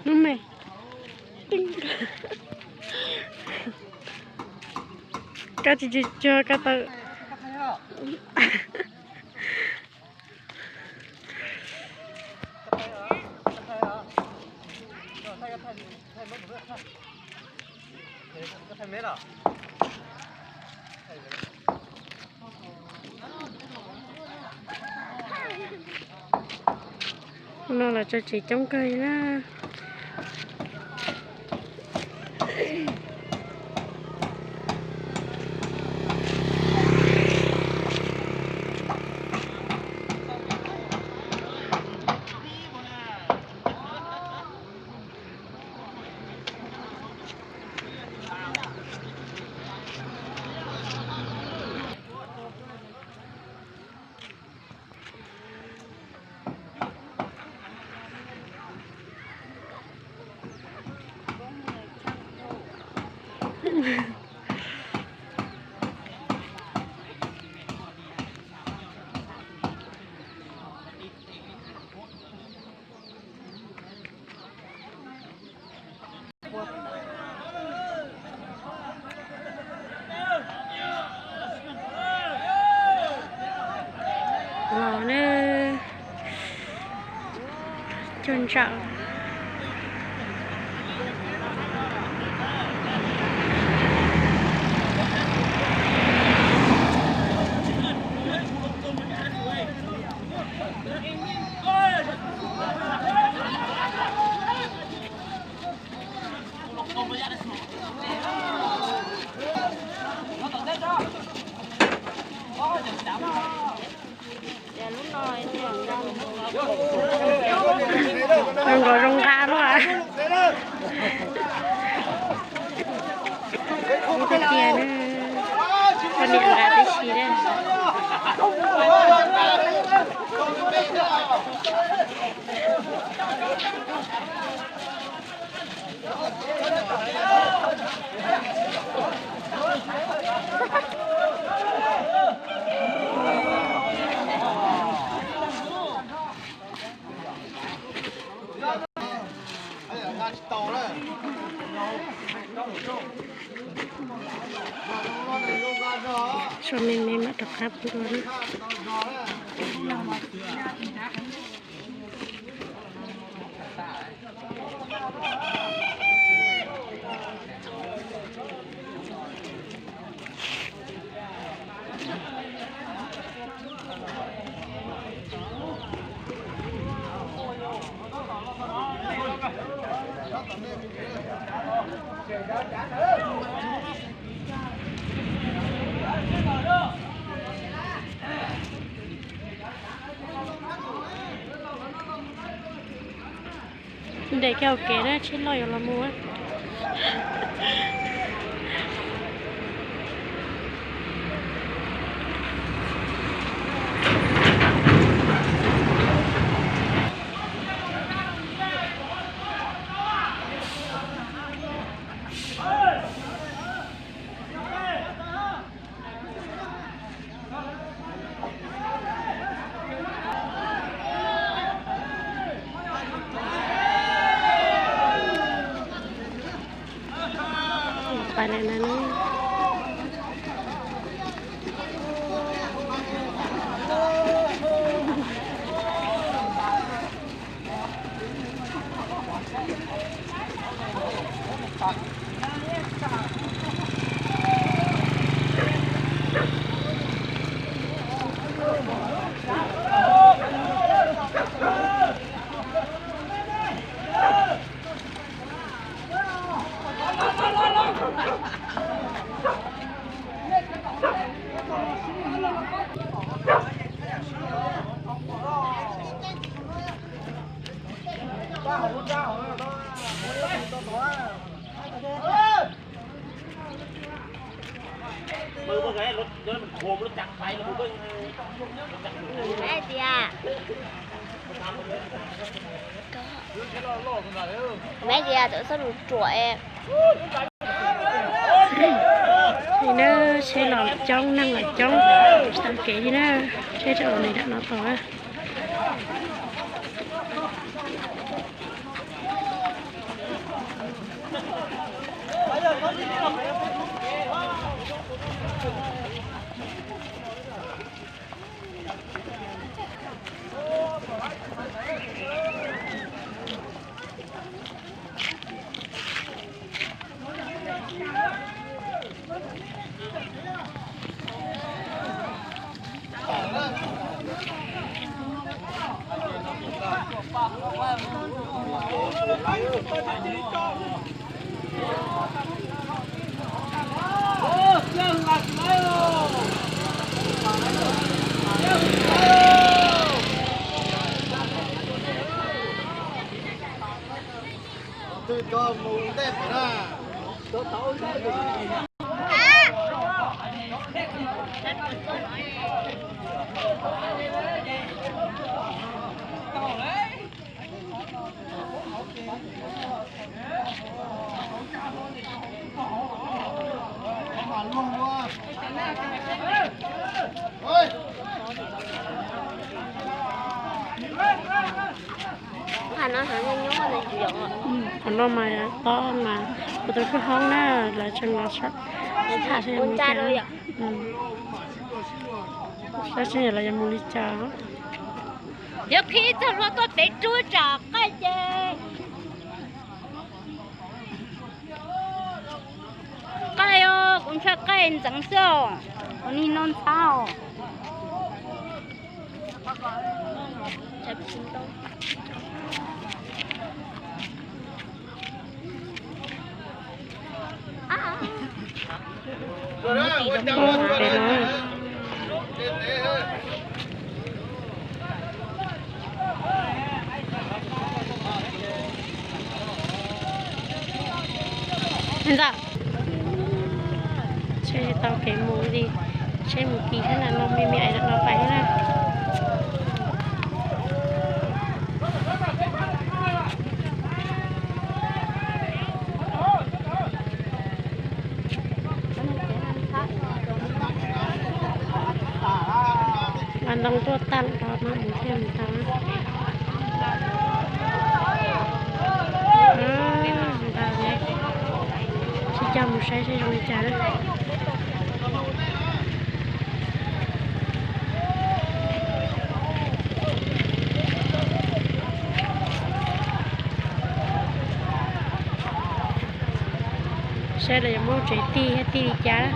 Hnub me, koj tsis tsis tsuag koj tau. No los tso tsev coob kawg li na. Los na, cog ntsawm. Zoo nkaus zoo nqa luaj. Ib tag tiag na, poj niam nqa tib si na. Tshuav me me mam rov qab pw dua na. Nres kiag hauv kev na, tsheb loj yuav los mus. Pais lawm na. Maiv tias, maiv tias txhob lus ruam. Li na, tsheb los coob, neeg los coob, tsis tau kev li na, tsheb rau los nram no tod. Qhov no mas tob mas kuv tus kwj hoob na, lawv tseem los tham saib yuav mus li cas. Saib seb lawv yuav mus li cas. Yuav khi ib txog hlua tuaj pem rub tsam qaij ces. Qaij os, kuv ntshai qaij ntxeev xwb os, kuv nig no ntxhab os. Peb no. Ntxawm, tsheb tau kev mus li, tsheb mus kis thiab na, no me me ais no pais thiab na. Ua ntoo tuaj tag los no mus thiaj mus tau. Ntawd, sib coj mus saib seb zoo li cas na. Saib lawv yuav muab tsev tij thiab tij li cas.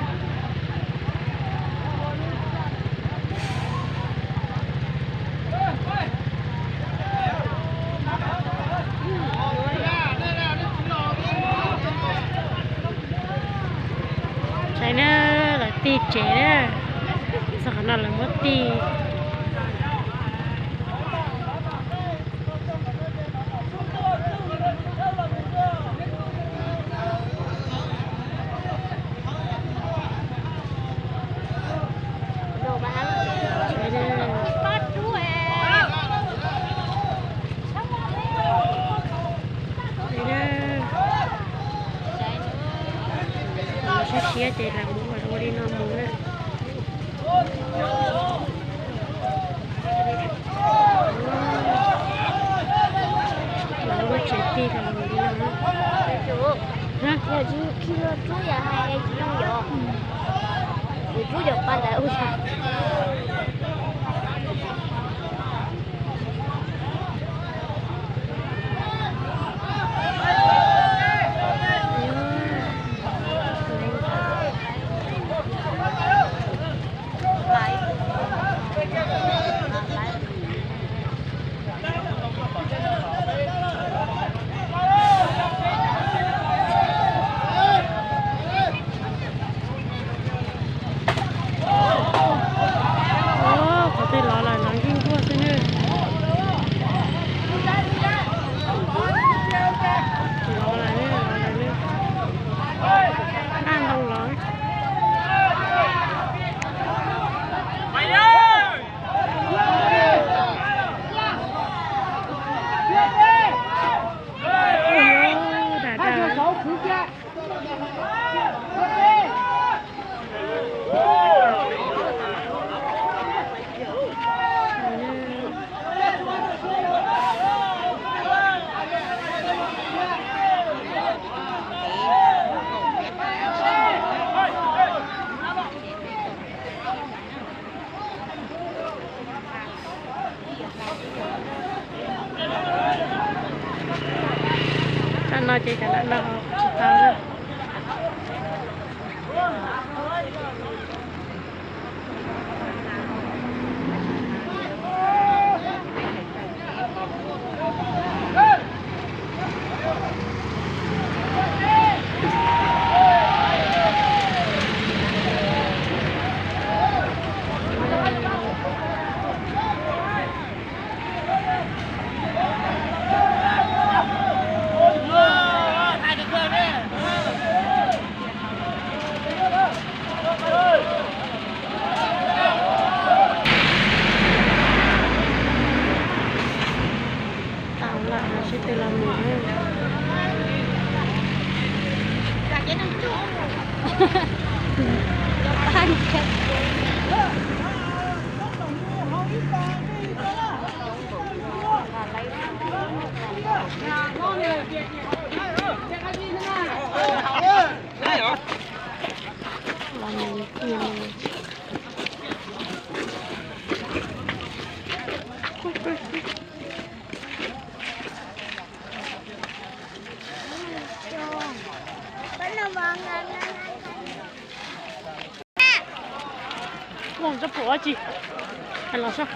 Saib na, lawv tij tsev na, txog qhov no lawv muab tij. Saib siab ces lam mus ua li no mus na. Lawv lub tsev tij los mus li no. Yog tsis khi los rub yam hais tsis zoo yom. Kuv rub yam pab ntawd ua. Qhov twg los lawm los yeej tuaj xwb na. Los lawm, los lawm, naj ntoo los. Dam dam. Tam no ces cov lam no tsis tau na. Ua tsob phuam dab tsi? Hais los saib.